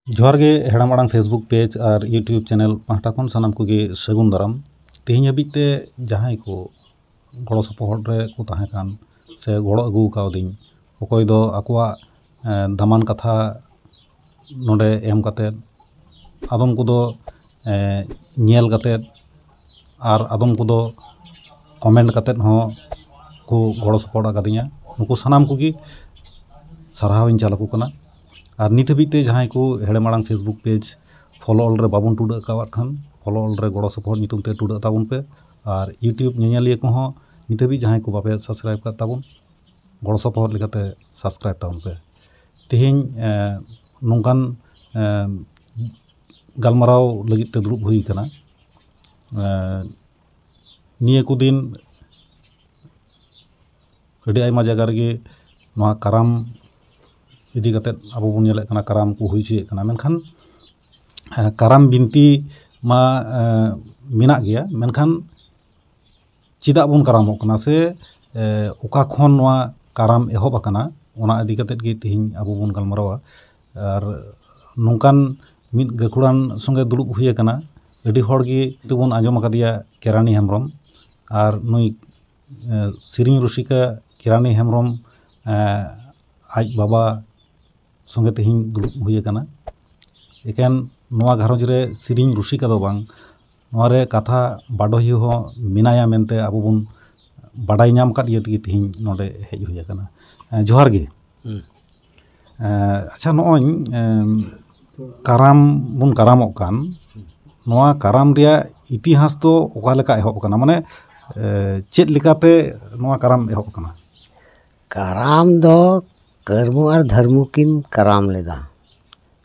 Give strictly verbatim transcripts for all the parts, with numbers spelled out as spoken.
ᱡᱚᱦᱟᱨ ᱜᱮ ᱦᱮᱲᱟᱢ ᱟᱲᱟᱝ Facebook ᱯᱮᱡᱽ ᱟᱨ YouTube ᱪᱮᱱᱮᱞ ᱯᱟᱦᱴᱟ ᱠᱷᱚᱱ ᱥᱟᱱᱟᱢ ᱠᱚᱜᱮ ᱥᱟᱹᱜᱩᱱ ᱫᱟᱨᱟᱢ᱾ ᱛᱮᱦᱮᱧ ᱦᱟᱹᱵᱤᱡ ᱛᱮ ᱡᱟᱦᱟᱸᱭ ᱠᱚ ᱜᱚᱲᱚ ᱥᱚᱯᱚᱦᱚᱫ ᱨᱮ ᱠᱚ ᱛᱟᱦᱮᱸ ᱠᱟᱱ ᱥᱮ ᱜᱚᱲᱚ ᱟᱹᱜᱩ ᱠᱟᱣᱫᱤᱧ, ᱚᱠᱚᱭ ᱫᱚ ᱟᱠᱚᱣᱟᱜ ᱮ, ᱫᱟᱢᱟᱱ ᱠᱟᱛᱷᱟ ᱱᱚᱰᱮ ᱮᱢ ᱠᱟᱛᱮᱫ, ᱟᱫᱚᱢ ᱠᱚᱫᱚ ᱮ, ᱧᱮᱞ ᱠᱟᱛᱮᱫ, ᱟᱨ ᱟᱫᱚᱢ ᱠᱚᱫᱚ ᱠᱚᱢᱮᱱᱴ ᱠᱟᱛᱮᱫ ᱦᱚᱸ ᱠᱚ ᱜᱚᱲᱚ ᱥᱚᱯᱚᱦᱚᱫ ᱟᱠᱟᱫᱤᱧᱟ᱾ ᱱᱩᱠᱩ ᱥᱟᱱᱟᱢ ᱠᱚᱜᱮ ᱥᱟᱨᱦᱟᱣ ᱤᱧ ᱪᱟᱞ ᱟᱠᱚ ᱠᱟᱱᱟ᱾ ᱟᱨ ᱱᱤᱛ ᱦᱟᱹᱵᱤᱡ ᱛᱮ ᱡᱟᱦᱟᱸᱭ ᱠᱚ ᱦᱮᱲᱮᱢ ᱟᱲᱟᱝ Facebook ᱯᱮᱡᱽ ᱯᱷᱚᱞᱳ ᱚᱞ ᱨᱮ ᱵᱟᱵᱚᱱ ᱴᱩᱰᱟᱹᱜ ᱟᱠᱟᱫ ᱠᱷᱟᱱ, ᱯᱷᱚᱞᱳ ᱚᱞ ᱨᱮ ᱜᱚᱲᱚ ᱥᱚᱯᱚᱦᱚᱫ ᱧᱩᱛᱩᱢ ᱛᱮ ᱴᱩᱰᱟᱹᱜ ᱛᱟᱵᱚᱱ ᱯᱮ᱾ ᱟᱨ YouTube ᱧᱮᱧᱮᱞᱤᱭᱟᱹ ᱠᱚᱦᱚᱸ ᱱᱤᱛ ᱦᱟᱹᱵᱤᱡ ᱡᱟᱦᱟᱸᱭ ᱠᱚ ᱵᱟᱯᱮ ᱥᱟᱵᱥᱠᱨᱟᱭᱤᱵ ᱠᱟᱫ ᱛᱟᱵᱚᱱ, ᱜᱚᱲᱚ ᱥᱚᱯᱚᱦᱚᱫ ᱞᱮᱠᱟᱛᱮ ᱥᱟᱵᱥᱠᱨᱟᱭᱤᱵ ᱛᱟᱵᱚᱱ ᱯᱮ᱾ ᱛᱮᱦᱮᱧ ᱮ, ᱱᱚᱝᱠᱟᱱ ᱮ, ᱜᱟᱞᱢᱟᱨᱟᱣ ᱞᱟᱹᱜᱤᱫ ᱛᱮ ᱫᱩᱲᱩᱵ ᱦᱩᱭ ᱟᱠᱟᱱᱟ᱾ ᱮ, ᱱᱤᱭᱟᱹ ᱠᱚ ᱫᱤᱱ ᱟᱹᱰᱤ ᱟᱭᱢᱟ ᱡᱟᱭᱜᱟ ᱨᱮᱜᱮ ᱱᱚᱣᱟ ᱠᱟᱨᱟᱢ ᱤᱫᱤ ᱠᱟᱛᱮᱫ ᱟᱵᱚ ᱵᱚᱱ ᱧᱮᱞᱮᱫ ᱠᱟᱱᱟ, ᱠᱟᱨᱟᱢ ᱠᱚ ᱦᱩᱭ ᱦᱚᱪᱚᱭᱮᱫ ᱠᱟᱱᱟ᱾ ᱢᱮᱱᱠᱷᱟᱱ ᱮ, ᱠᱟᱨᱟᱢ ᱵᱤᱱᱛᱤ ᱢᱟ ᱮ, ᱢᱮᱱᱟᱜ ᱜᱮᱭᱟ, ᱢᱮᱱᱠᱷᱟᱱ ᱪᱮᱫᱟᱜ ᱵᱚᱱ ᱠᱟᱨᱟᱢᱚᱜ ᱠᱟᱱᱟ ᱥᱮ ᱮ, ᱚᱠᱟ ᱠᱷᱚᱱ ᱱᱚᱣᱟ ᱠᱟᱨᱟᱢ ᱮᱦᱚᱵ ᱟᱠᱟᱱᱟ, ᱚᱱᱟ ᱤᱫᱤ ᱠᱟᱛᱮᱫ ᱜᱮ ᱛᱮᱦᱮᱧ ᱟᱵᱚ ᱵᱚᱱ ᱜᱟᱞᱢᱟᱨᱟᱣᱟ᱾ ᱟᱨ ᱱᱚᱝᱠᱟᱱ ᱢᱤᱫ ᱜᱟᱹᱠᱷᱩᱲᱟᱱ ᱥᱚᱸᱜᱮ ᱫᱩᱲᱩᱵ ᱦᱩᱭ ᱟᱠᱟᱱᱟ᱾ ᱟᱹᱰᱤ ᱦᱚᱲ ᱜᱮ ᱵᱚᱱ ᱟᱸᱡᱚᱢ ᱟᱠᱟᱫᱮᱭᱟ ᱠᱮᱨᱟᱱᱤ ᱦᱮᱢᱵᱨᱚᱢ, ᱟᱨ ᱱᱩᱭ ᱮ, ᱥᱮᱨᱮᱧ ᱨᱩᱥᱤᱠᱟ ᱠᱮᱨᱟᱱᱤ ᱦᱮᱢᱵᱨᱚᱢ ᱮ, ᱟᱡ ᱵᱟᱵᱟ ᱥᱚᱸᱜᱮ ᱛᱮᱦᱮᱧ ᱫᱩᱲᱩᱵ ᱦᱩᱭ ᱟᱠᱟᱱᱟ᱾ ᱮᱠᱮᱱ ᱱᱚᱣᱟ ᱜᱷᱟᱨᱚᱸᱡᱽ ᱨᱮ ᱥᱮᱨᱮᱧ ᱨᱩᱥᱤᱠᱟ ᱫᱚ ᱵᱟᱝ, ᱱᱚᱣᱟ ᱨᱮ ᱠᱟᱛᱷᱟ ᱵᱟᱰᱚᱦᱤᱭᱟᱹ ᱦᱚᱸ ᱢᱮᱱᱟᱭᱟ ᱢᱮᱱᱛᱮ ᱟᱵᱚ ᱵᱚᱱ ᱵᱟᱰᱟᱭ ᱧᱟᱢ ᱟᱠᱟᱫ ᱤᱭᱟᱹ ᱛᱮᱜᱮ ᱛᱮᱦᱮᱧ ᱱᱚᱰᱮ ᱦᱮᱡ ᱦᱩᱭ ᱟᱠᱟᱱᱟ᱾ ᱮ, ᱡᱚᱦᱟᱨ ᱜᱮ᱾ ᱦᱩᱸ᱾ ᱮ, ᱟᱪᱪᱷᱟ, ᱱᱚᱜᱼᱚᱭ ᱮᱢ, ᱠᱟᱨᱟᱢ ᱵᱚᱱ ᱠᱟᱨᱟᱢᱚᱜ ᱠᱟᱱ, ᱱᱚᱣᱟ ᱠᱟᱨᱟᱢ ᱨᱮᱭᱟᱜ ᱤᱛᱤᱦᱟᱥ ᱫᱚ ᱚᱠᱟ ᱞᱮᱠᱟ ᱮᱦᱚᱵ ᱟᱠᱟᱱᱟ? ᱢᱟᱱᱮ ᱮ, ᱪᱮᱫ ᱞᱮᱠᱟᱛᱮ ᱱᱚᱣᱟ ᱠᱟᱨᱟᱢ ᱮᱦᱚᱵ ᱟᱠᱟᱱᱟ? ᱠᱟᱨᱟᱢ ᱫᱚ ᱠᱟᱹᱨᱢᱩ ᱟᱨ ᱫᱷᱟᱹᱨᱢᱩ ᱠᱤᱱ ᱠᱟᱨᱟᱢ ᱞᱮᱫᱟ᱾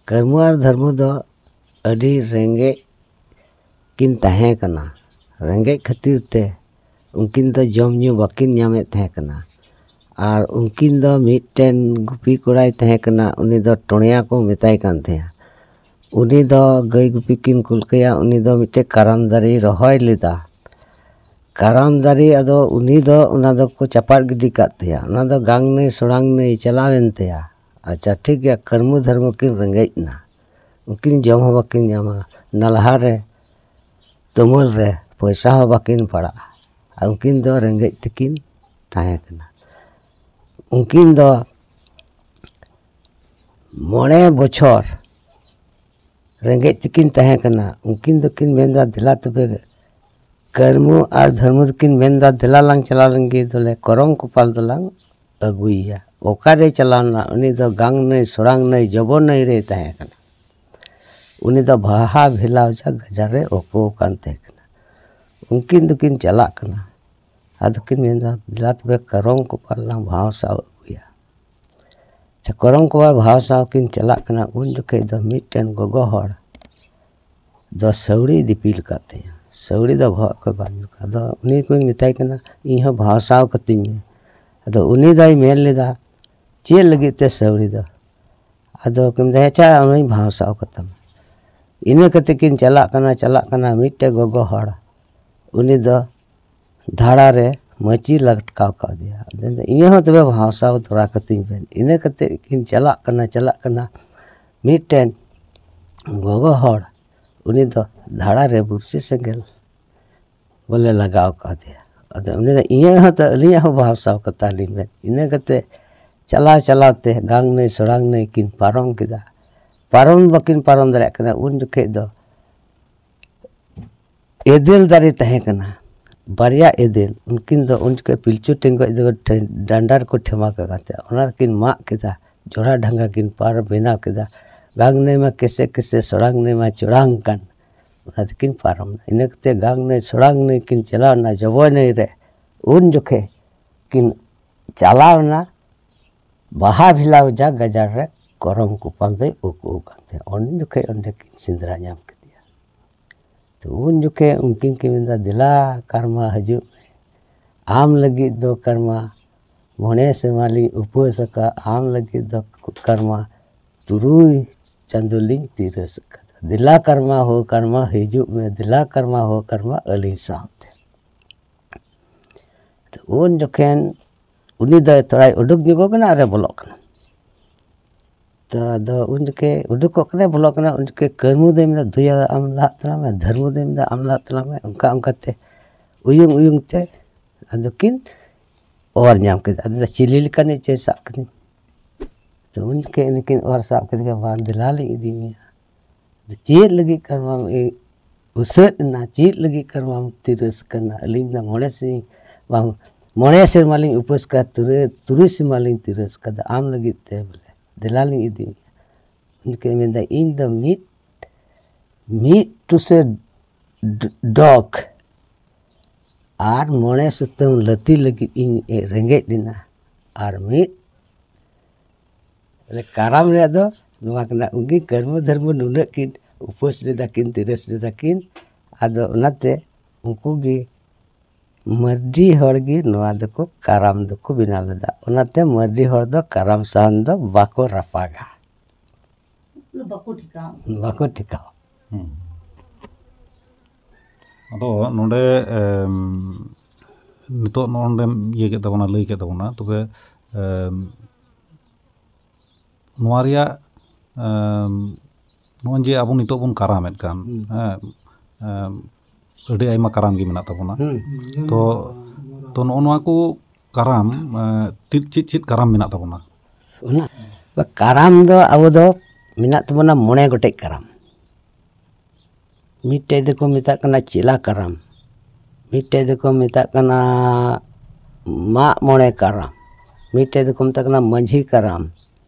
ᱠᱟᱹᱨᱢᱩ ᱟᱨ ᱫᱷᱟᱹᱨᱢᱩ ᱫᱚ ᱟᱹᱰᱤ ᱨᱮᱸᱜᱮᱡ ᱠᱤᱱ ᱛᱟᱦᱮᱸ ᱠᱟᱱᱟ᱾ ᱨᱮᱸᱜᱮᱡ ᱠᱷᱟᱹᱛᱤᱨ ᱛᱮ ᱩᱱᱠᱤᱱ ᱫᱚ ᱡᱚᱢ ᱧᱩ ᱵᱟᱹᱠᱤᱱ ᱧᱟᱢᱮᱫ ᱛᱟᱦᱮᱸ ᱠᱟᱱᱟ᱾ ᱟᱨ ᱩᱱᱠᱤᱱ ᱫᱚ ᱢᱤᱫᱴᱮᱱ ᱜᱩᱯᱤ ᱠᱚᱲᱟᱭ ᱛᱟᱦᱮᱸ ᱠᱟᱱᱟ, ᱩᱱᱤ ᱫᱚ ᱴᱚᱬᱮᱭᱟ ᱠᱚ ᱢᱮᱛᱟᱭ ᱠᱟᱱ ᱛᱟᱦᱮᱸᱫᱼᱟ᱾ ᱩᱱᱤ ᱫᱚ ᱜᱟᱹᱭ ᱜᱩᱯᱤ ᱠᱤᱱ ᱠᱩᱞ ᱠᱟᱭᱟ, ᱩᱱᱤ ᱫᱚ ᱢᱤᱫᱴᱮᱱ ᱠᱟᱨᱟᱢ ᱫᱟᱨᱮᱭ ᱨᱚᱦᱚᱭ ᱞᱮᱫᱟ᱾ ᱠᱟᱨᱟᱢ ᱫᱟᱨᱮ ᱟᱫᱚ ᱩᱱᱤ ᱫᱚ ᱚᱱᱟ ᱫᱚᱠᱚ ᱪᱟᱯᱟᱫ ᱜᱤᱰᱤ ᱠᱟᱜ ᱛᱟᱭᱟ, ᱚᱱᱟ ᱫᱚ ᱜᱟᱝ ᱱᱟᱹᱭ ᱥᱚᱲᱟᱝ ᱱᱟᱹᱭ ᱪᱟᱞᱟᱣᱮᱱ ᱛᱟᱭᱟ᱾ ᱟᱪᱪᱷᱟ, ᱴᱷᱤᱠ ᱜᱮᱭᱟ, ᱠᱟᱹᱨᱢᱩ ᱫᱷᱟᱹᱨᱢᱩ ᱠᱤᱱ ᱨᱮᱸᱜᱮᱡ ᱮᱱᱟ᱾ ᱩᱱᱠᱤᱱ ᱡᱚᱢ ᱦᱚᱸ ᱵᱟᱹᱠᱤᱱ ᱧᱟᱢᱟ, ᱱᱟᱞᱦᱟ ᱨᱮ ᱛᱩᱢᱟᱹᱞ ᱨᱮ ᱯᱚᱭᱥᱟ ᱦᱚᱸ ᱵᱟᱹᱠᱤᱱ ᱯᱟᱲᱟᱜᱼᱟ᱾ ᱟᱨ ᱩᱱᱠᱤᱱ ᱫᱚ ᱨᱮᱸᱜᱮᱡ ᱛᱮᱠᱤᱱ ᱛᱟᱦᱮᱸ ᱠᱟᱱᱟ᱾ ᱩᱱᱠᱤᱱ ᱫᱚ ᱢᱚᱬᱮ ᱵᱚᱪᱷᱚᱨ ᱨᱮᱸᱜᱮᱡ ᱛᱮᱠᱤᱱ ᱛᱟᱦᱮᱸ ᱠᱟᱱᱟ᱾ ᱩᱱᱠᱤᱱ ᱫᱚᱠᱤᱱ ᱢᱮᱱᱫᱟ, ᱫᱮᱞᱟ ᱛᱚᱵᱮ ᱠᱟᱹᱨᱢᱩ ᱟᱨ ᱫᱷᱟᱹᱨᱢᱩ ᱫᱚᱠᱤᱱ ᱢᱮᱱᱫᱟ, ᱫᱮᱞᱟ ᱞᱟᱝ ᱪᱟᱞᱟᱣ ᱞᱮᱱ ᱜᱮ, ᱫᱚᱞᱮ ᱠᱚᱨᱚᱢ ᱠᱚᱯᱟᱞ ᱫᱚᱞᱟᱝ ᱟᱹᱜᱩᱭᱮᱭᱟ᱾ ᱚᱠᱟᱨᱮ ᱪᱟᱞᱟᱣ ᱮᱱᱟ? ᱩᱱᱤ ᱫᱚ ᱜᱟᱝ ᱱᱟᱹᱭ, ᱥᱚᱲᱟᱝ ᱱᱟᱹᱭ, ᱡᱚᱵᱚ ᱱᱟᱹᱭ ᱨᱮᱭ ᱛᱟᱦᱮᱸ ᱠᱟᱱᱟ᱾ ᱩᱱᱤ ᱫᱚ ᱵᱷᱟᱦᱟ ᱵᱷᱮᱞᱟᱣᱡᱟ ᱜᱟᱡᱟᱲ ᱨᱮ ᱩᱠᱩ ᱟᱠᱟᱱ ᱛᱟᱦᱮᱸ ᱠᱟᱱᱟ᱾ ᱩᱱᱠᱤᱱ ᱫᱚᱠᱤᱱ ᱪᱟᱞᱟᱜ ᱠᱟᱱᱟ᱾ ᱟᱫᱚ ᱠᱤᱱ ᱢᱮᱱᱫᱟ, ᱫᱮᱞᱟ ᱛᱚᱵᱮ ᱠᱟᱨᱚᱢ ᱠᱚᱯᱟᱞ ᱞᱟᱝ ᱵᱷᱟᱣ ᱥᱟᱵ ᱟᱹᱜᱩᱭᱟ᱾ ᱟᱪᱪᱷᱟ, ᱠᱚᱨᱚᱢ ᱠᱚᱯᱟᱞ ᱵᱷᱟᱣ ᱥᱟᱵ ᱠᱤᱱ ᱪᱟᱞᱟᱜ ᱠᱟᱱᱟ᱾ ᱩᱱ ᱡᱚᱠᱷᱮᱡ ᱫᱚ ᱢᱤᱫᱴᱮᱱ ᱜᱚᱜᱚ ᱦᱚᱲ ᱫᱚ ᱥᱟᱹᱣᱲᱤ ᱫᱤᱯᱤᱞ ᱟᱠᱟᱫ ᱛᱟᱭᱟ᱾ ᱥᱟᱹᱣᱲᱤ ᱫᱚ ᱵᱚᱦᱚᱜ ᱠᱷᱚᱡ ᱵᱟᱝ ᱧᱩᱨ ᱠᱟᱱᱟ᱾ ᱟᱫᱚ ᱩᱱᱤ ᱠᱚᱧ ᱢᱮᱛᱟᱭ ᱠᱟᱱᱟ, ᱤᱧ ᱦᱚᱸ ᱵᱷᱟᱣ ᱥᱟᱵ ᱠᱟᱹᱛᱤᱧ ᱢᱮ᱾ ᱟᱫᱚ ᱩᱱᱤ ᱫᱚᱭ ᱢᱮᱱ ᱞᱮᱫᱟ, ᱪᱮᱫ ᱞᱟᱹᱜᱤᱫ ᱛᱮ ᱥᱟᱹᱣᱲᱤ ᱫᱚ? ᱟᱫᱚ ᱠᱚ ᱢᱮᱛᱟᱭᱟ, ᱟᱪᱪᱷᱟ, ᱟᱢᱤᱧ ᱵᱷᱟᱣ ᱥᱟᱵ ᱠᱟᱛᱟᱢᱟ᱾ ᱤᱱᱟᱹ ᱠᱟᱛᱮ ᱠᱤᱱ ᱪᱟᱞᱟᱜ ᱠᱟᱱᱟ, ᱪᱟᱞᱟᱜ ᱠᱟᱱᱟ, ᱢᱤᱫᱴᱮᱡ ᱜᱚᱜᱚ ᱦᱚᱲ, ᱩᱱᱤ ᱫᱚ ᱫᱷᱟᱲᱟ ᱨᱮ ᱢᱟᱹᱪᱤ ᱞᱟᱴᱠᱟᱣ ᱠᱟᱫᱮᱭᱟ᱾ ᱟᱫᱚ ᱤᱧ ᱦᱚᱸ ᱛᱚᱵᱮ ᱵᱷᱟᱣ ᱥᱟᱵ ᱛᱚᱨᱟ ᱠᱟᱹᱛᱤᱧ ᱵᱮᱱ᱾ ᱤᱱᱟᱹ ᱠᱟᱛᱮ ᱠᱤᱱ ᱪᱟᱞᱟᱜ ᱠᱟᱱᱟ, ᱪᱟᱞᱟᱜ ᱠᱟᱱᱟ, ᱢᱤᱫᱴᱮᱱ ᱜᱚᱜᱚ ᱦᱚᱲ, ᱩᱱᱤ ᱫᱚ ᱫᱷᱟᱲᱟ ᱨᱮ ᱵᱩᱨᱥᱤ ᱥᱮᱸᱜᱮᱞ ᱵᱚᱞᱮ ᱞᱟᱜᱟᱣ ᱠᱟᱫᱮᱭᱟ᱾ ᱟᱫᱚ ᱩᱱᱤ ᱫᱚ, ᱤᱧᱟᱹᱜ ᱦᱚᱸ ᱛᱚ, ᱟᱹᱞᱤᱧᱟᱜ ᱦᱚᱸ ᱵᱷᱟᱣ ᱥᱟᱵ ᱠᱟᱛᱟ ᱞᱤᱧ ᱵᱮᱱ᱾ ᱤᱱᱟᱹ ᱠᱟᱛᱮ ᱪᱟᱞᱟᱣ ᱪᱟᱞᱟᱣ ᱛᱮ ᱜᱟᱝ ᱱᱟᱹᱭ ᱥᱚᱲᱟᱝ ᱱᱟᱹᱭ ᱠᱤᱱ ᱯᱟᱨᱚᱢ ᱠᱮᱫᱟ᱾ ᱯᱟᱨᱚᱢ ᱵᱟᱹᱠᱤᱱ ᱯᱟᱨᱚᱢ ᱫᱟᱲᱮᱭᱟᱜ ᱠᱟᱱᱟ᱾ ᱩᱱ ᱡᱚᱠᱷᱮᱡ ᱫᱚ ᱮᱫᱮᱞ ᱫᱟᱨᱮ ᱛᱟᱦᱮᱸ ᱠᱟᱱᱟ, ᱵᱟᱨᱭᱟ ᱮᱫᱮᱞ᱾ ᱩᱱᱠᱤᱱ ᱫᱚ ᱩᱱ ᱡᱚᱠᱷᱮᱡ ᱯᱤᱞᱪᱩ ᱴᱮᱸᱜᱚᱡ ᱫᱚ ᱴᱷᱮ-, ᱰᱟᱸᱰᱟ ᱨᱮᱠᱚ ᱴᱷᱮᱢᱟ ᱠᱟᱜ ᱠᱟᱱ ᱛᱟᱦᱮᱸᱫ᱾ ᱚᱱᱟ ᱠᱤᱱ ᱢᱟᱜ ᱠᱮᱫᱟ, ᱡᱚᱲᱟ ᱰᱷᱟᱸᱜᱟ ᱠᱤᱱ ᱯᱟᱨ ᱵᱮᱱᱟᱣ ᱠᱮᱫᱟ᱾ ᱜᱟᱝ ᱱᱟᱹᱭ ᱢᱟ ᱠᱮᱥᱮ ᱠᱮᱥᱮ, ᱥᱚᱲᱟᱝ ᱱᱟᱹᱭ ᱢᱟ ᱪᱚᱲᱟᱝ ᱠᱟᱱ᱾ ᱚᱱᱟ ᱛᱮᱠᱤᱱ ᱯᱟᱨᱚᱢ ᱮᱱᱟ᱾ ᱤᱱᱟᱹ ᱠᱟᱛᱮ ᱜᱟᱝ ᱱᱟᱹᱭ ᱥᱚᱲᱟᱝ ᱱᱟᱹᱭ ᱠᱤᱱ ᱪᱟᱞᱟᱣ ᱮᱱᱟ ᱡᱚᱵᱚᱭ ᱱᱟᱹᱭ ᱨᱮ᱾ ᱩᱱ ᱡᱚᱠᱷᱮᱡ ᱠᱤᱱ ᱪᱟᱞᱟᱣ ᱮᱱᱟ ᱵᱟᱦᱟ ᱵᱷᱤᱞᱟᱣ ᱡᱟ ᱜᱟᱡᱟᱲ ᱨᱮ ᱠᱚᱨᱚᱢ ᱠᱚᱯᱟᱞ ᱫᱚᱭ ᱩᱠᱩ ᱠᱟᱱ ᱛᱟᱦᱮᱸᱫ᱾ ᱩᱱ ᱡᱚᱠᱷᱮᱡ ᱚᱸᱰᱮ ᱠᱤᱱ ᱥᱮᱸᱫᱽᱨᱟ ᱧᱟᱢ ᱠᱮᱫᱮᱭᱟ᱾ ᱛᱚ ᱩᱱ ᱡᱚᱠᱷᱮᱡ ᱩᱱᱠᱤᱱ ᱠᱤᱱ ᱢᱮᱱᱫᱟ, ᱫᱮᱞᱟ ᱠᱟᱨᱢᱟ ᱦᱤᱡᱩᱜ ᱢᱮ, ᱟᱢ ᱞᱟᱹᱜᱤᱫ ᱫᱚ ᱠᱟᱨᱢᱟ ᱢᱚᱬᱮ ᱥᱮᱨᱢᱟ ᱞᱤᱧ ᱩᱯᱟᱹᱥ ᱟᱠᱟᱫ, ᱟᱢ ᱞᱟᱹᱜᱤᱫ ᱫᱚ ᱠᱟᱨᱢᱟ ᱛᱩᱨᱩᱭ ᱪᱟᱸᱫᱚ ᱞᱤᱧ ᱛᱤᱨᱟᱹᱥ ᱟᱠᱟᱫᱟ᱾ ᱫᱮᱞᱟ ᱠᱟᱨᱢᱟ ᱦᱳ ᱠᱟᱨᱢᱟ ᱦᱤᱡᱩᱜ ᱢᱮ, ᱫᱮᱞᱟ ᱠᱟᱨᱢᱟ ᱦᱳ ᱠᱟᱨᱢᱟ ᱟᱹᱞᱤᱧ ᱥᱟᱶᱛᱮ᱾ ᱛᱚ ᱩᱱ ᱡᱚᱠᱷᱮᱱ ᱩᱱᱤ ᱫᱚ ᱛᱷᱚᱲᱟᱭ ᱩᱰᱩᱠ ᱧᱚᱜᱚᱜ ᱠᱟᱱᱟ ᱟᱨᱮ ᱵᱚᱞᱚᱜ ᱠᱟᱱᱟ᱾ ᱛᱚ ᱟᱫᱚ ᱩᱱ ᱡᱚᱠᱷᱮᱡ ᱩᱰᱩᱠᱚᱜ ᱠᱟᱱᱟᱭ, ᱵᱚᱞᱚᱜ ᱠᱟᱱᱟᱭ, ᱩᱱ ᱡᱚᱠᱷᱮᱡ ᱠᱟᱹᱨᱢᱩ ᱫᱚᱭ ᱢᱮᱱᱫᱟ, "ᱫᱩᱭᱟ ᱟᱢ ᱞᱟᱦᱟᱜ ᱛᱟᱞᱟᱝ ᱢᱮ", ᱫᱷᱟᱹᱨᱢᱩ ᱫᱚᱭ ᱢᱮᱱᱫᱟ, "ᱟᱢ ᱞᱟᱦᱟᱜ ᱛᱟᱞᱟᱝ ᱢᱮ", ᱚᱱᱠᱟ ᱚᱱᱠᱟᱛᱮ ᱩᱭᱩᱝ ᱩᱭᱩᱝ ᱛᱮ ᱟᱫᱚ ᱠᱤᱱ ᱚᱨ ᱧᱟᱢ ᱠᱮᱫᱟ᱾ ᱟᱫᱚ ᱪᱤᱞᱤ ᱞᱮᱠᱟᱱᱤᱡ ᱪᱚᱭ ᱥᱟᱵ ᱠᱮᱫᱤᱧ᱾ ᱛᱚ ᱩᱱ ᱡᱚᱠᱷᱮᱡ ᱩᱱᱠᱤᱱ ᱚᱨ ᱥᱟᱵ ᱠᱮᱫ ᱠᱤᱱᱟ, "ᱵᱟᱝ, ᱫᱮᱞᱟ ᱞᱤᱧ ᱤᱫᱤ ᱢᱮᱭᱟ᱾ ᱟᱫᱚ ᱪᱮᱫ ᱞᱟᱹᱜᱤᱫ ᱠᱟᱨᱢᱟᱢ ᱤ-, ᱩᱥᱟᱹᱫ ᱮᱱᱟ? ᱪᱮᱫ ᱞᱟᱹᱜᱤᱫ ᱠᱟᱨᱢᱟᱢ ᱛᱤᱨᱟᱹᱥ ᱠᱟᱱᱟ? ᱟᱹᱞᱤᱧ ᱫᱚ ᱢᱚᱬᱮ ᱥᱤᱧ, ᱵᱟᱝ, ᱢᱚᱬᱮ ᱥᱮᱨᱢᱟ ᱞᱤᱧ ᱩᱯᱟᱹᱥ ᱠᱟᱫᱟ, ᱛᱩᱨᱟᱹ-, ᱛᱩᱨᱩᱭ ᱥᱮᱨᱢᱟ ᱞᱤᱧ ᱛᱤᱨᱟᱹᱥ ᱠᱟᱫᱟ, ᱟᱢ ᱞᱟᱹᱜᱤᱫ ᱛᱮ ᱵᱚᱞᱮ ᱫᱮᱞᱟ ᱞᱤᱧ ᱤᱫᱤ ᱢᱮᱭᱟ᱾" ᱩᱱ ᱡᱚᱠᱷᱮᱡ ᱢᱮᱱᱫᱟ, "ᱤᱧ ᱫᱚ ᱢᱤᱫ, ᱢᱤᱫ ᱴᱩᱥᱟᱹ ᱰ-, ᱰᱚᱜᱽ ᱟᱨ ᱢᱚᱬᱮ ᱥᱩᱛᱟᱹᱢ ᱞᱟᱹᱛᱤ ᱞᱟᱹᱜᱤᱫ ᱤᱧ ᱨᱮᱸᱜᱮᱡ ᱞᱮᱱᱟ, ᱟᱨ ᱢᱤᱫ ᱠᱟᱨᱟᱢ ᱨᱮᱭᱟᱜ ᱫᱚ ᱱᱚᱣᱟ ᱠᱟᱱᱟ, ᱩᱱᱠᱤᱱ ᱠᱟᱹᱨᱢᱚ ᱫᱷᱟᱹᱨᱢᱚ ᱱᱩᱱᱟᱹᱜ ᱠᱤᱱ ᱩᱯᱟᱹᱥ ᱞᱮᱫᱟ ᱠᱤᱱ, ᱛᱤᱨᱟᱹᱥ ᱞᱮᱫᱟ ᱠᱤᱱ, ᱟᱫᱚ ᱚᱱᱟᱛᱮ ᱩᱱᱠᱩ ᱜᱮ ᱢᱟᱹᱨᱰᱤ ᱦᱚᱲ ᱜᱮ ᱱᱚᱣᱟ ᱫᱚᱠᱚ ᱠᱟᱨᱟᱢ ᱫᱚᱠᱚ ᱵᱮᱱᱟᱣ ᱞᱮᱫᱟ᱾ ᱚᱱᱟᱛᱮ ᱢᱟᱹᱨᱰᱤ ᱦᱚᱲ ᱫᱚ ᱠᱟᱨᱟᱢ ᱥᱟᱦᱟᱱ ᱫᱚ ᱵᱟᱠᱚ ᱨᱟᱯᱟᱜᱟ, ᱵᱟᱠᱚ ᱴᱷᱤᱠᱟ᱾ ᱵᱟᱠᱚ ᱴᱷᱤᱠᱟ᱾ ᱦᱩᱸ᱾ ᱟᱫᱚ ᱱᱚᱰᱮ ᱮᱢ, ᱱᱤᱛᱚᱜ ᱱᱚᱰᱮᱢ ᱤᱭᱟᱹ ᱠᱮᱫ ᱛᱟᱵᱚᱱᱟ, ᱞᱟᱹᱭ ᱠᱮᱫ ᱛᱟᱵᱚᱱᱟ, ᱛᱚᱵᱮ ᱮᱢ, ᱱᱚᱣᱟ ᱨᱮᱭᱟᱜ ᱮᱢ, ᱱᱚᱜᱼᱚᱭ ᱡᱮ ᱟᱵᱚ ᱱᱤᱛᱚᱜ ᱵᱚᱱ ᱠᱟᱨᱟᱢᱮᱫ ᱠᱟᱱ, ᱦᱩᱸ᱾ ᱦᱮᱸ, ᱮᱢ, ᱟᱹᱰᱤ ᱟᱭᱢᱟ ᱠᱟᱨᱟᱢ ᱜᱮ ᱢᱮᱱᱟᱜ ᱛᱟᱵᱚᱱᱟ᱾ ᱦᱩᱸ᱾ ᱛᱚ, ᱛᱚ ᱱᱚᱜᱼᱚ ᱱᱚᱣᱟ ᱠᱚ ᱠᱟᱨᱟᱢ, ᱮ, ᱪᱮᱫ ᱪᱮᱫ ᱪᱮᱫ ᱠᱟᱨᱟᱢ ᱢᱮᱱᱟᱜ ᱛᱟᱵᱚᱱᱟ? ᱚᱱᱟ ᱠᱟᱨᱟᱢ ᱫᱚ ᱟᱵᱚ ᱫᱚ ᱢᱮᱱᱟᱜ ᱛᱟᱵᱚᱱᱟ ᱢᱚᱬᱮ ᱜᱚᱴᱮᱡ ᱠᱟᱨᱟᱢ᱾ ᱢᱤᱫᱴᱮᱡ ᱫᱚᱠᱚ ᱢᱮᱛᱟᱜ ᱠᱟᱱᱟ ᱪᱮᱞᱟ ᱠᱟᱨᱟᱢ, ᱢᱤᱫᱴᱮᱡ ᱫᱚᱠᱚ ᱢᱮᱛᱟᱜ ᱠᱟᱱᱟ ᱢᱟᱜ ᱢᱚᱬᱮ ᱠᱟᱨᱟᱢ, ᱢᱤᱫᱴᱮᱡ ᱫᱚᱠᱚ ᱢᱮᱛᱟᱜ ᱠᱟᱱᱟ ᱢᱟᱹᱡᱷᱤ ᱠᱟᱨᱟᱢ,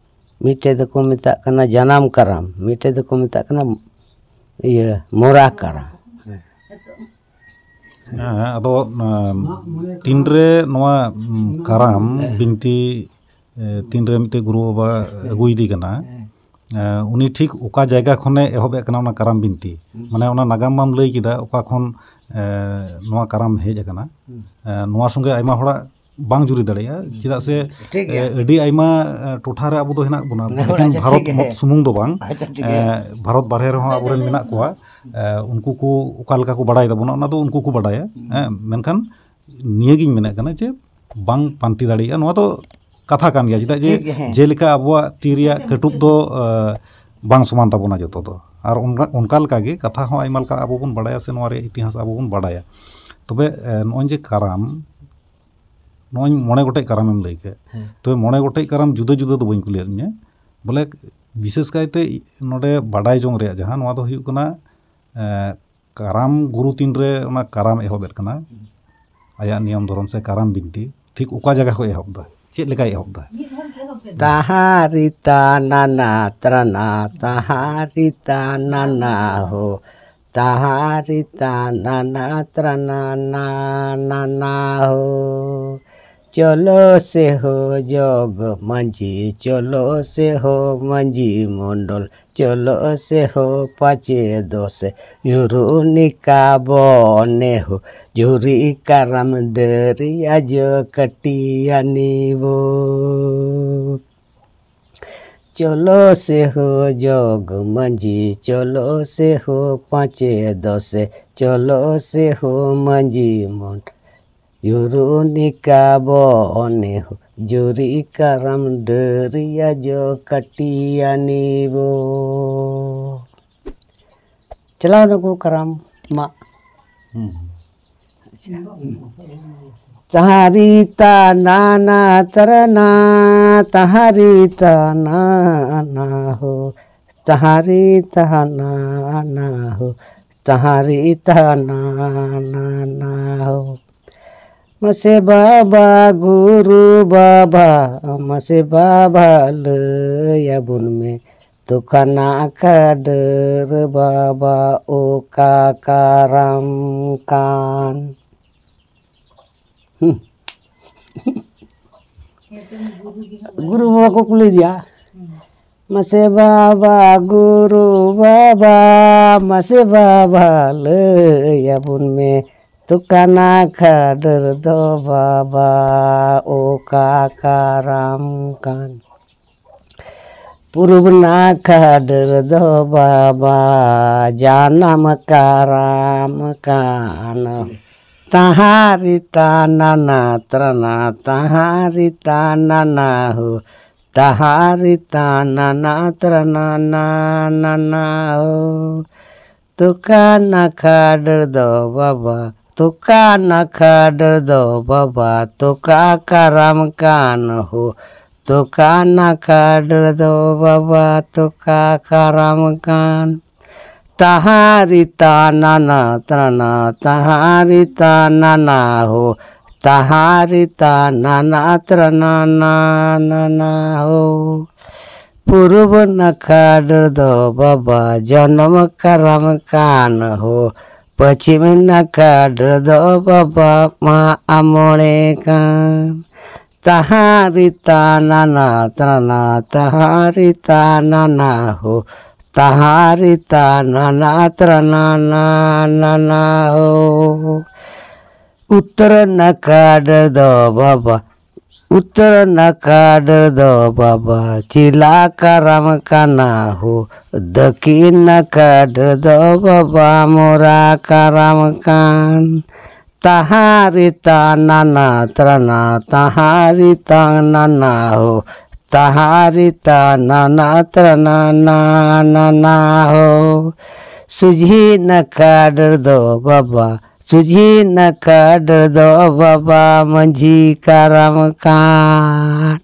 ᱢᱤᱫᱴᱮᱡ ᱫᱚᱠᱚ ᱢᱮᱛᱟᱜ ᱠᱟᱱᱟ ᱡᱟᱱᱟᱢ ᱠᱟᱨᱟᱢ, ᱢᱤᱫᱴᱮᱡ ᱫᱚᱠᱚ ᱢᱮᱛᱟᱜ ᱠᱟᱱᱟ ᱤᱭᱟᱹ ᱢᱚᱨᱟ ᱠᱟᱨᱟᱢ᱾ ᱦᱮᱸ, ᱟᱫᱚ ᱮᱢ, ᱛᱤᱱᱨᱮ ᱱᱚᱣᱟ ᱮᱢ, ᱠᱟᱨᱟᱢ ᱵᱤᱱᱛᱤ, ᱮ, ᱛᱤᱱᱨᱮ ᱢᱤᱫᱴᱮᱡ ᱜᱩᱨᱩ ᱵᱟᱵᱟ ᱟᱹᱜᱩᱭᱮᱫᱮ ᱠᱟᱱᱟ, ᱮ, ᱩᱱᱤ ᱴᱷᱤᱠ ᱚᱠᱟ ᱡᱟᱭᱜᱟ ᱠᱷᱚᱱᱮ ᱮᱦᱚᱵ ᱮᱫ ᱠᱟᱱᱟ ᱚᱱᱟ ᱠᱟᱨᱟᱢ ᱵᱤᱱᱛᱤ? ᱢᱟᱱᱮ ᱚᱱᱟ ᱱᱟᱜᱟᱢ ᱢᱟᱢ ᱞᱟᱹᱭ ᱠᱮᱫᱟ, ᱚᱠᱟ ᱠᱷᱚᱱ ᱮ, ᱱᱚᱣᱟ ᱠᱟᱨᱟᱢ ᱦᱮᱡ ᱟᱠᱟᱱᱟ᱾ ᱮ, ᱱᱚᱣᱟ ᱥᱚᱸᱜᱮ ᱟᱭᱢᱟ ᱦᱚᱲᱟᱜ ᱵᱟᱝ ᱡᱩᱨᱤ ᱫᱟᱲᱮᱭᱟᱜᱼᱟ, ᱪᱮᱫᱟᱜ ᱥᱮ ᱴᱷᱤᱠ ᱜᱮᱭᱟ᱾ ᱮ, ᱟᱹᱰᱤ ᱟᱭᱢᱟ ᱮ, ᱴᱚᱴᱷᱟ ᱨᱮ ᱟᱵᱚ ᱫᱚ ᱦᱮᱱᱟᱜ ᱵᱚᱱᱟ, ᱦᱮᱸ, ᱮᱠᱮᱱ ᱟᱪᱪᱷᱟ, ᱵᱷᱟᱨᱚᱛ ᱴᱷᱤᱠ ᱜᱮᱭᱟ᱾ ᱢᱚᱛ ᱥᱩᱢᱩᱝ ᱫᱚ ᱵᱟᱝ, ᱟᱪᱪᱷᱟ, ᱴᱷᱤᱠ ᱮ, ᱜᱮᱭᱟ᱾ ᱵᱷᱟᱨᱚᱛ ᱵᱟᱨᱦᱮ ᱨᱮᱦᱚᱸ ᱟᱵᱚᱨᱮᱱ ᱢᱮᱱᱟᱜ ᱠᱚᱣᱟ᱾ ᱮ, ᱩᱱᱠᱩ ᱠᱚ ᱚᱠᱟ ᱞᱮᱠᱟ ᱠᱚ ᱵᱟᱲᱟᱭ ᱛᱟᱵᱚᱱᱟ, ᱚᱱᱟ ᱫᱚ ᱩᱱᱠᱩ ᱠᱚ ᱵᱟᱰᱟᱭᱟ᱾ ᱦᱮᱸ, ᱢᱮᱱᱠᱷᱟᱱ ᱱᱤᱭᱟᱹᱜᱤᱧ ᱢᱮᱱᱮᱫ ᱠᱟᱱᱟ ᱡᱮ ᱵᱟᱝ ᱯᱟᱱᱛᱮ ᱫᱟᱲᱮᱭᱟᱜᱼᱟ, ᱱᱚᱣᱟ ᱫᱚ ᱠᱟᱛᱷᱟ ᱠᱟᱱ ᱜᱮᱭᱟ, ᱪᱮᱫᱟᱜ ᱡᱮ ᱴᱷᱤᱠ ᱜᱮ, ᱦᱮᱸ᱾ ᱡᱮᱞᱮᱠᱟ ᱟᱵᱚᱣᱟᱜ ᱛᱤ ᱨᱮᱭᱟᱜ ᱠᱟᱹᱴᱩᱵ ᱫᱚ ᱮ, ᱵᱟᱝ ᱥᱚᱢᱟᱱ ᱛᱟᱵᱚᱱᱟ ᱡᱚᱛᱚ ᱫᱚ᱾ ᱟᱨ ᱚᱱᱠᱟ, ᱚᱱᱠᱟ ᱞᱮᱠᱟᱜᱮ ᱠᱟᱛᱷᱟ ᱦᱚᱸ ᱟᱭᱢᱟ ᱞᱮᱠᱟ ᱟᱵᱚ ᱵᱚᱱ ᱵᱟᱲᱟᱭᱟ, ᱥᱮ ᱱᱚᱣᱟ ᱨᱮᱭᱟᱜ ᱤᱛᱤᱦᱟᱥ ᱟᱵᱚ ᱵᱚᱱ ᱵᱟᱲᱟᱭᱟ᱾ ᱛᱚᱵᱮ ᱮ, ᱱᱚᱜᱼᱚᱭ ᱡᱮ ᱠᱟᱨᱟᱢ, ᱱᱚᱜᱼᱚᱭ ᱢᱚᱬᱮ ᱜᱚᱴᱮᱡ ᱠᱟᱨᱟᱢᱮᱢ ᱞᱟᱹᱭ ᱠᱮᱫ, ᱦᱮᱸ᱾ ᱛᱚᱵᱮ ᱢᱚᱬᱮ ᱜᱚᱴᱮᱡ ᱠᱟᱨᱟᱢ ᱡᱩᱫᱟᱹ ᱡᱩᱫᱟᱹ ᱫᱚ ᱵᱟᱹᱧ ᱠᱩᱞᱤᱭᱮᱫ ᱢᱮᱭᱟ, ᱵᱚᱞᱮ ᱵᱤᱥᱮᱥ ᱠᱟᱭᱛᱮ ᱱᱚᱰᱮ ᱵᱟᱰᱟᱭ ᱡᱚᱝ ᱨᱮᱭᱟᱜ ᱡᱟᱦᱟᱸ, ᱱᱚᱣᱟ ᱫᱚ ᱦᱩᱭᱩᱜ ᱠᱟᱱᱟ ᱮ, ᱠᱟᱨᱟᱢ ᱜᱩᱨᱩ ᱛᱤᱱᱨᱮ ᱚᱱᱟ ᱠᱟᱨᱟᱢ ᱮᱦᱚᱵᱮᱫ ᱠᱟᱱᱟ, ᱟᱭᱟᱜ ᱱᱤᱭᱚᱢ ᱫᱷᱚᱨᱚᱢ ᱥᱮ ᱠᱟᱨᱟᱢ ᱵᱤᱱᱛᱤ ᱴᱷᱤᱠ ᱚᱠᱟ ᱡᱟᱭᱜᱟ ᱠᱷᱚᱱ ᱮᱦᱚᱵ ᱫᱟ, ᱪᱮᱫ ᱞᱮᱠᱟᱭ ᱮᱦᱚᱵ ᱫᱟ? ᱛᱟᱦᱟᱨᱤ ᱛᱟᱱᱟᱱᱟ ᱛᱨᱟᱱᱟ, ᱛᱟᱦᱟᱨᱤ ᱛᱟᱱᱟᱱᱟ ᱦᱳ, ᱛᱟᱦᱟᱨᱤ ᱛᱟᱱᱟᱱᱟ ᱛᱨᱟᱱᱟ ᱱᱟᱱᱟ ᱦᱳ᱾ ᱪᱚᱞᱚ ᱥᱮ ᱦᱳ ᱡᱚᱜᱽ ᱢᱟᱹᱡᱷᱤ, ᱪᱚᱞᱚ ᱥᱮ ᱦᱳ ᱢᱟᱹᱡᱷᱤ ᱢᱚᱱᱰᱚᱞ, ᱪᱚᱞᱚ ᱥᱮ ᱦᱳ ᱯᱟᱪᱮ ᱫᱚᱥᱮ, ᱧᱩᱨᱩᱱᱤᱠᱟ ᱵᱚᱱᱮ ᱦᱳ, ᱡᱩᱨᱤ ᱠᱟᱨᱟᱢ ᱰᱟᱹᱨᱤᱭᱟ ᱡᱚ ᱠᱟᱹᱴᱤᱭᱟᱱᱤ ᱵᱚ᱾ ᱪᱚᱞᱚ ᱥᱮ ᱦᱳ ᱡᱚᱜᱽ ᱢᱟᱹᱡᱷᱤ, ᱪᱚᱞᱚ ᱥᱮ ᱦᱳ ᱯᱟᱸᱪᱮ ᱫᱚᱥᱮ, ᱪᱚᱞᱚ ᱥᱮ ᱦᱳ ᱢᱟᱹᱡᱷᱤ ᱢᱚᱱ, ᱭᱩᱨᱩᱱᱤᱠᱟ ᱵᱚᱱᱮ ᱦᱳ, ᱡᱩᱨᱤ ᱠᱟᱨᱟᱢ ᱰᱟᱹᱨᱤᱭᱟ ᱡᱚ ᱠᱟᱹᱴᱤᱭᱟᱱᱤ ᱵᱚ᱾ ᱪᱟᱞᱟᱣ ᱱᱟᱠᱚ ᱠᱟᱨᱟᱢ ᱢᱟᱜ᱾ ᱦᱩᱸ᱾ ᱟᱪᱪᱷᱟ᱾ ᱛᱟᱦᱟᱨᱤ ᱛᱟᱱᱟᱱᱟ ᱛᱟᱨᱟᱱᱟ, ᱛᱟᱦᱟᱨᱤ ᱛᱟᱱᱟᱱᱟ ᱦᱳ, ᱛᱟᱦᱟᱨᱤ ᱛᱟᱱᱟᱱᱟ ᱦᱳ, ᱛᱟᱦᱟᱨᱤ ᱛᱟᱱᱟᱱᱟ ᱦᱳ᱾ ᱢᱟᱥᱮ ᱵᱟᱵᱟ ᱜᱩᱨᱩ ᱵᱟᱵᱟ, ᱢᱟᱥᱮ ᱵᱟᱵᱟ ᱞᱟᱹᱭ ᱟᱵᱚᱱ ᱢᱮ, ᱛᱩᱠᱟᱱᱟ ᱠᱷᱟᱰᱟᱹᱨ ᱵᱟᱵᱟ ᱚᱠᱟ ᱠᱟᱨᱟᱢ ᱠᱟᱱ? ᱦᱩᱸ᱾ ᱜᱩᱨᱩ ᱵᱟᱵᱟ ᱠᱚ ᱠᱩᱞᱤ ᱫᱮᱭᱟ, ᱢᱟᱥᱮ ᱵᱟᱵᱟ ᱜᱩᱨᱩ ᱵᱟᱵᱟ, ᱢᱟᱥᱮ ᱵᱟᱵᱟ ᱞᱟᱹᱭ ᱟᱵᱚᱱ ᱢᱮ, ᱛᱩᱠᱟᱱᱟ ᱠᱷᱟᱰᱟᱹᱨ ᱫᱚ ᱵᱟᱵᱟ ᱚᱠᱟ ᱠᱟᱨᱟᱢ ᱠᱟᱱ? ᱯᱩᱨᱩᱵ ᱱᱟᱠᱷᱟ ᱰᱟᱹᱨ ᱫᱚ ᱵᱟᱵᱟ ᱡᱟᱱᱟᱢ ᱠᱟᱨᱟᱢ ᱠᱟᱱ᱾ ᱛᱟᱦᱟᱨᱤ ᱛᱟᱱᱟᱱᱟ ᱛᱨᱟᱱᱟ ᱛᱟᱦᱟᱨᱤ ᱛᱟᱱᱟᱱᱟ ᱦᱳ, ᱛᱟᱦᱟᱨᱤ ᱛᱟᱱᱟᱱᱟ ᱛᱨᱟᱱᱟᱱᱟ ᱱᱟᱱᱟ ᱦᱳ᱾ ᱛᱩᱠᱟ ᱱᱟᱠᱷᱟ ᱰᱟᱹᱨ ᱫᱚ ᱵᱟᱵᱟ, ᱛᱩᱠᱟ ᱱᱟᱠᱷᱟ ᱰᱟᱹᱨ ᱫᱚ ᱵᱟᱵᱟ, ᱛᱩᱠᱟ ᱠᱟᱨᱟᱢ ᱠᱟᱱ ᱦᱳ, ᱛᱩᱠᱟ ᱱᱟᱠᱷᱟ ᱰᱟᱹᱨ ᱫᱚ ᱵᱟᱵᱟ, ᱛᱩᱠᱟ ᱠᱟᱨᱟᱢ ᱠᱟᱱ᱾ ᱛᱟᱦᱟᱨᱤ ᱛᱟᱱᱟᱱᱟ ᱛᱨᱟᱱᱟ ᱛᱟᱦᱟᱨᱤ ᱛᱟᱱᱟᱱᱟ ᱦᱳ, ᱛᱟᱦᱟᱨᱤ ᱛᱟᱱᱟᱱᱟ ᱛᱨᱟᱱᱟᱱᱟ ᱱᱟᱱᱟ ᱦᱳ᱾ ᱯᱩᱨᱩᱵ ᱱᱟᱠᱷᱟ ᱰᱟᱹᱨ ᱫᱚ ᱵᱟᱵᱟ ᱡᱚᱱᱚᱢ ᱠᱟᱨᱟᱢ ᱠᱟᱱ ᱦᱳ, ᱯᱚᱪᱷᱤᱢ ᱱᱟᱠᱷᱟ ᱰᱟᱹᱨ ᱫᱚ ᱵᱟᱵᱟ ᱢᱟᱜ ᱢᱚᱬᱮ ᱠᱟᱱ᱾ ᱛᱟᱦᱟᱨᱤ ᱛᱟᱱᱟᱱᱟ ᱛᱨᱟᱱᱟ ᱛᱟᱦᱟᱨᱤ ᱛᱟᱱᱟᱱᱟ ᱦᱳ, ᱛᱟᱦᱟᱨᱤ ᱛᱟᱱᱟᱱᱟ ᱛᱨᱟᱱᱟᱱᱟ ᱱᱟᱱᱟ ᱦᱳ᱾ ᱩᱛᱛᱚᱨ ᱱᱟᱠᱷᱟ ᱰᱟᱹᱨ ᱫᱚ ᱵᱟᱵᱟ, ᱩᱛᱛᱚᱨ ᱱᱟᱠᱷᱟ ᱰᱟᱹᱨ ᱫᱚ ᱵᱟᱵᱟ ᱪᱤᱞᱟ ᱠᱟᱨᱟᱢ ᱠᱟᱱᱟ ᱦᱳ, ᱫᱚᱠᱷᱤᱱ ᱱᱟᱠᱷᱟ ᱰᱟᱹᱨ ᱫᱚ ᱵᱟᱵᱟ ᱢᱳᱨᱟ ᱠᱟᱨᱟᱢ ᱠᱟᱱ᱾ ᱛᱟᱦᱟᱨᱤ ᱛᱟᱱᱟᱱᱟ ᱛᱨᱟᱱᱟ ᱛᱟᱦᱟᱨᱤ ᱛᱟᱱᱟᱱᱟ ᱦᱳ, ᱛᱟᱦᱟᱨᱤ ᱛᱟᱱᱟᱱᱟ ᱛᱨᱟᱱᱟᱱᱟ ᱱᱟᱱᱟ ᱦᱳ᱾ ᱥᱩᱡᱷᱤ ᱱᱟᱠᱷᱟ ᱰᱟᱹᱨ ᱫᱚ ᱵᱟᱵᱟ, ᱥᱩᱡᱷᱤ ᱱᱟᱠᱷᱟ ᱰᱟᱹᱨ ᱫᱚ ᱵᱟᱵᱟ ᱢᱟᱹᱡᱷᱤ ᱠᱟᱨᱟᱢ ᱠᱟᱱ᱾